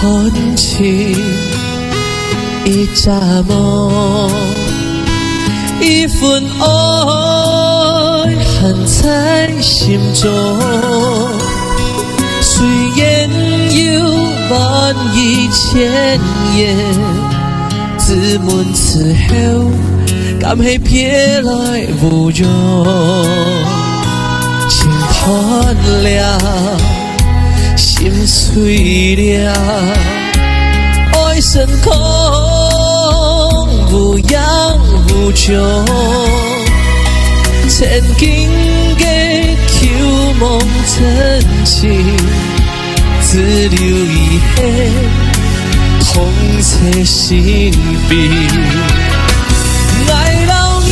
传情一盞夢，一份愛含在心中。雖然有萬語千言，自問此後，敢係別來無恙？情斷了，心碎了，愛成空，無影無蹤。曾經的舊夢真情，只留遺憾，痛徹心扉。愛留你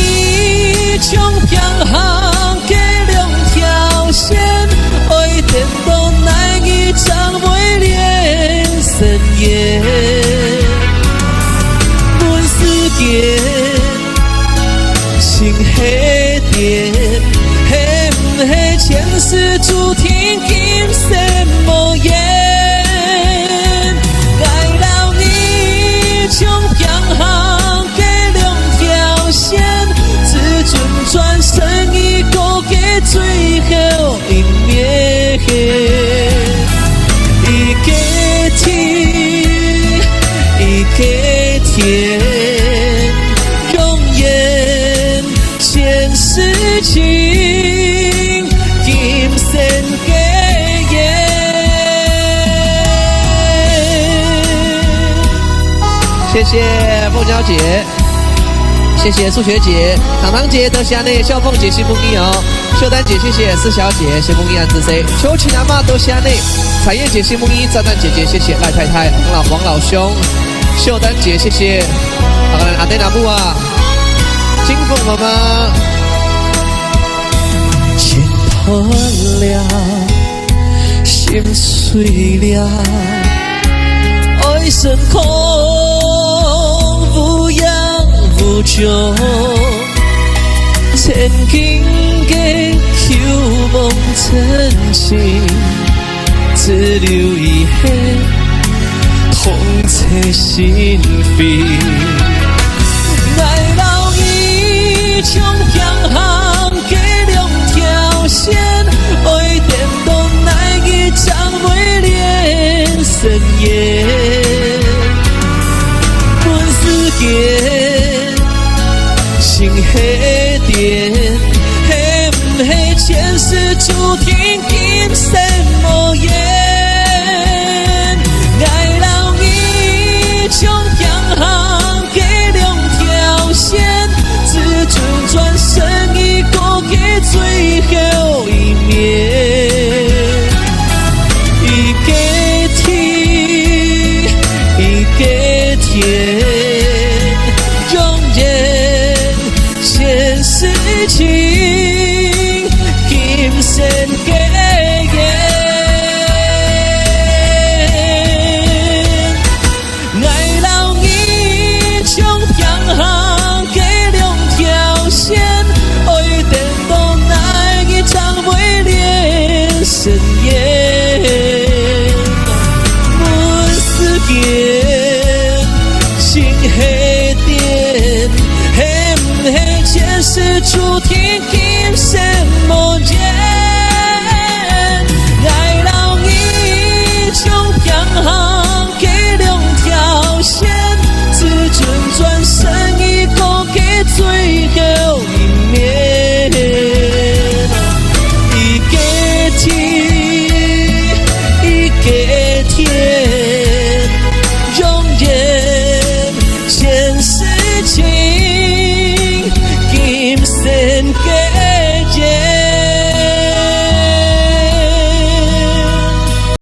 將平行的兩條線，愛顛倒難以將袂連身言。問世間情係電，係毋係前世注定今生無緣？愛留你將平行的兩條線，自尊轉身已過給最後一面。一個天，一個天，永遠前世情，今生嘅緣。謝謝鳳嬌姐，謝謝數學姐、糖糖姐、多謝你，小鳳姐、謝夢妮哦，秀丹姐，謝謝四小姐、謝夢妮安子 C，秋晴阿媽多謝你，彩燕姐、謝夢妮、炸彈姐姐，謝謝賴太太、黃老黃老兄，秀丹姐，謝謝，好，阿爹阿母啊，金鳳媽媽，情斷了，心碎了，愛成空，無影無蹤。曾經的舊夢真情，只留遺憾，痛徹心扉。愛留你將平